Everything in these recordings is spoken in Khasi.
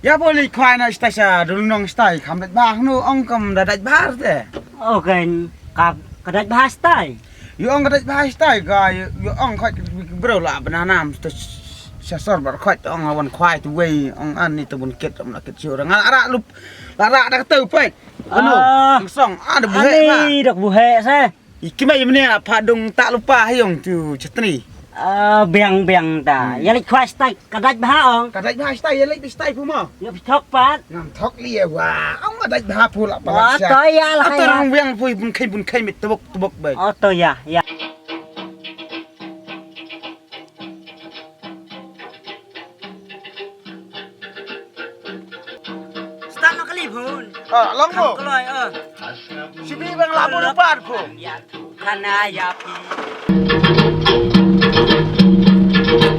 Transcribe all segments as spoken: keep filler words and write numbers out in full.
Ïa phi leit khwai na stai sha Dulnong stai, kham dait bha hangno, ong kam da dait bha te. O kein, ka, ka dait bha stai. Ïa ong ka dait bha stai ka, ïa, ïa ong khot briew la bnanam sha sor bar khot ong wan khwai tu wei ong ani tu bun kit ong la kit shu ra nga la ra lup la ra da ka tu peit. Ano, ah, song, ah, da buhek ba. Ani, da buhek sa. Iki mai mene apa dong tak lupa hayong tu chetni. Ah, biang biang ta. Hmm. Ïa leit khwai stai, ka dait bha ong. Ka dait bha stai, ïa leit stai puma. Ïa phi thok pat. Ngam thok li ïa wa. Ong ka dait bha pula pa. Oh, to ïa la. Ata rang wiang pui bun khai bun khai mit tebok tebok bai. Oh, to ïa, ïa. Stan ma kali phun. Ah, long mo. Kloi, ah. Sibi bang labu depan phun. Ya, kana ya pi.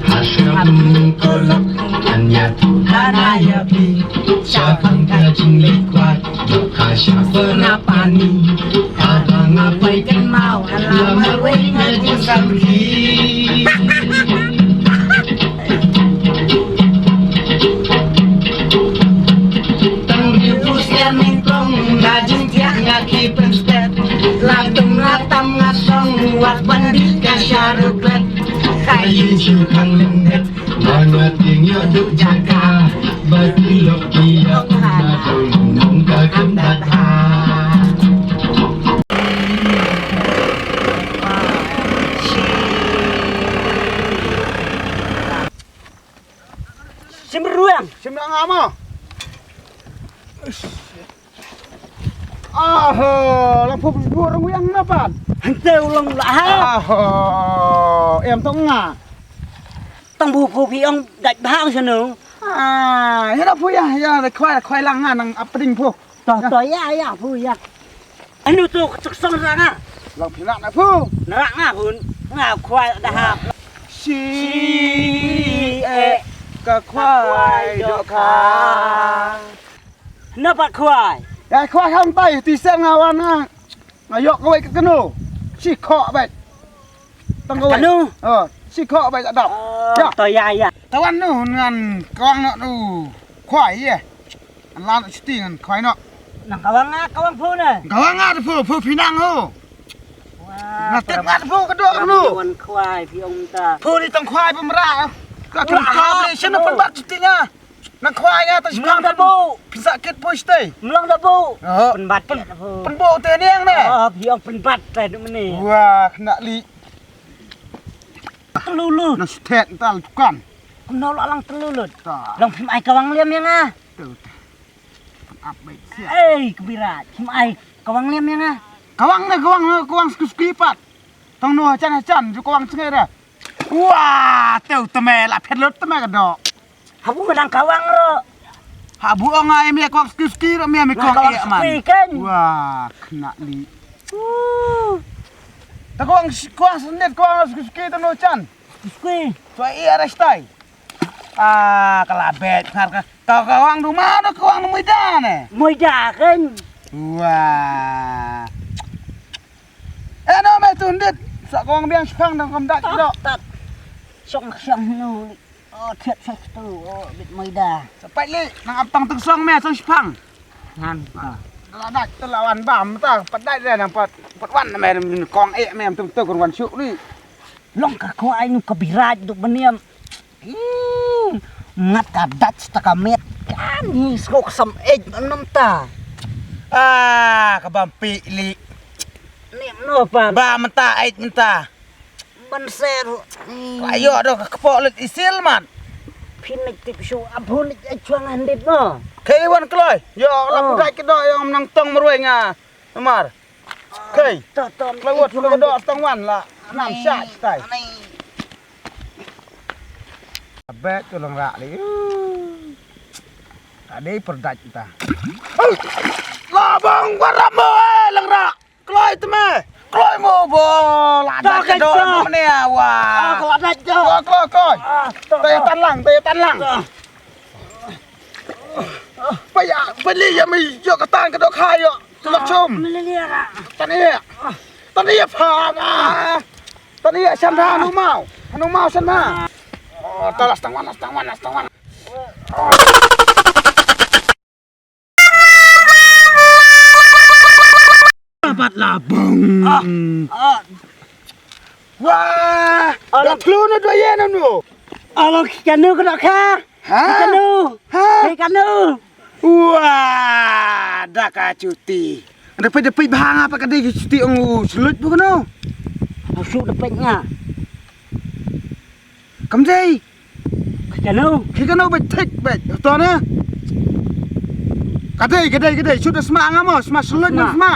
Hasram kolok anya kana ya pi. Chapang ka jing lekwat. Doka sha pernapani. Abang apai kan mau. Lama wei na jing samki. Tang riu pus ya mingkong na jing tiak nga ki pemstet. Latung latam nga song wat bandi ka sharuklet. Kayin shu kang lendet. Bangat king yo duk jaka. Bagi lok ki yo na tong nong ka kam dat ha. Sim ruang. Sim ruang ama. Aho, lang phu phu rong yang napan. Hante ulang lah. Aho, em tong nga. Tang bu phu phi ong dait bha ong sanu. Ah, ya la phu ya, ya la khwai, khwai lang nga nang ap ding phu. To, to, ya, ya, phu, ya. Anu tu, tuk song ra nga. Lang phi nak na phu. Nak nga phu, nga khwai da ha. Si, eh, ka khwai dok kha. Na pa khwai. Ya khwai hang tai, ti sen nga wan nga. Nga yok kawai ka kanu. Si khok bai. Tang kawai. Kanu? Oh, si khok bai tak dap. Oh, ya. To ya, ya. Tawan nu ngan kawang nok nu. Khwai ya. An lan chuti ngan khwai nok. Nang kawang nga kawang phu ne. Kawang nga phu phu phi nang ho. Wah, na tip nga phu ka dok nu. Wan khwai phi ong ta. Phu ni tang khwai pemra. Ka kin ka ni shin pun bat chuti nga. Nang khwai nga ta shipang da bu. Pisa kit phu stai. Mlong da bu. Oh. Pun bat pun bu te niang ne. Oh, phi ong pun bat te nu mene. Wah, kena li. Telulu. Na stet tal tukan. Kumno lo lang telulu. Ta. Lang phim ai kawang liam yang ah. Tu. Pun ap bai sia. Ei, kebirat. Phim ai kawang liam yang ah. Kawang ne kawang kawang suki-suki pat. Tang no hachan hachan ju kawang cengera. Wah, tu teme la phet lut teme ka dok. Habu nang kawang ro. Habu ong ai me kawang suki-suki ro me me kawang e man. Wah, kena li. Uh. Ta kawang kawang sendit kawang suki-suki tano chan. Suki. Suai e arai stai. Ah, kalabet ngar ka. Kau kawang duma do kawang duma ida ne. Muida kan. Wah. Eh no me tundit. Sa kawang biang sepang dang kam dak do. Tat. Song song nu. Oh, thiat sa tu. Oh, bit muida. Sapai li nang ap tang teng song me song sepang. Ngan. Telawan bam ta pat dai dai nang pat pat wan me kong e me tum tu kon wan suk li. Long ka khwai nu ka birat duk beniam. Hmm, ngat ka dat sta ka met kan ni skok sam ej nam ta. Ah, ka bam pi li. Ni no pa. Ba menta ej menta. Ban ser. Ayo do ka kepok lit isil man. Phin nik tip shu abun ej chuang handit no. Kei wan kloi. Yo la pudai kedo yo nang tong merweng ah. Mar. Kei. Klawat klawat do tang wan la. Nam sha tai. Abet tu lang rak li. Ade perdat ta. Labang waram mo eh lang rak. Kloi teme. Kloi mo bo. La dak do ne wa. Kloi kloi kloi. Taya tan lang, taya tan lang. Paya, pali ya mi yo katan ka dok hai yo. Lok chum. Tani ya. Tani ya pha ma. Tani ya san ha nu mau. Nu mau san ma. Oh, talas tang wan, tang wan, tang wan. Bat la bong. Ah. Wah, dah keluar na dua ya nanu. Alo, kanu kena ka? Ha? Kanu. Ha? Hey, kanu. Wah, dah ka cuti. Ada pej pej bahang apa ka dei cuti ong u selut bu kanu. Masuk da pej nga. Kam dei. Kanu. Ki kanu bej thik bej. To na. Ka dei, ka dei, ka dei. Sudah sma nga mo, sma selut nga sma.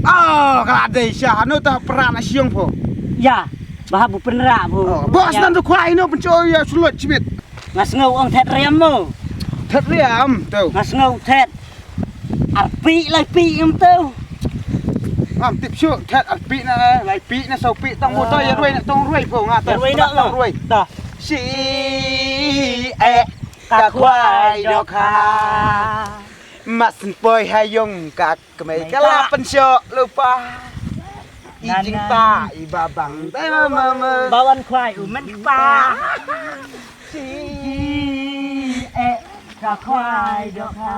Oh, ka dei sha hanu ta pra na siong po. Ya, bah bu penra bu. Oh, bos nan tu kwai no pencho ya selut chibit. Nga sngew ong thet riam mo. Thet riam tu. Nga sngew thet. Arpi lai pi em tu. Ngam tip shu thet arpi na lai pi na sau pi tong motor ya ruai na tong ruai po nga ta. Ya ruai na tong ruai. Ta. Si eh ka kwai dok ha. Mas poi ha yong ka kmei ka la pen sho lupa. I jing ta i babang. Dai ma ma ma. Bawan kwai u men pa. Si eh ka kwai dok ha.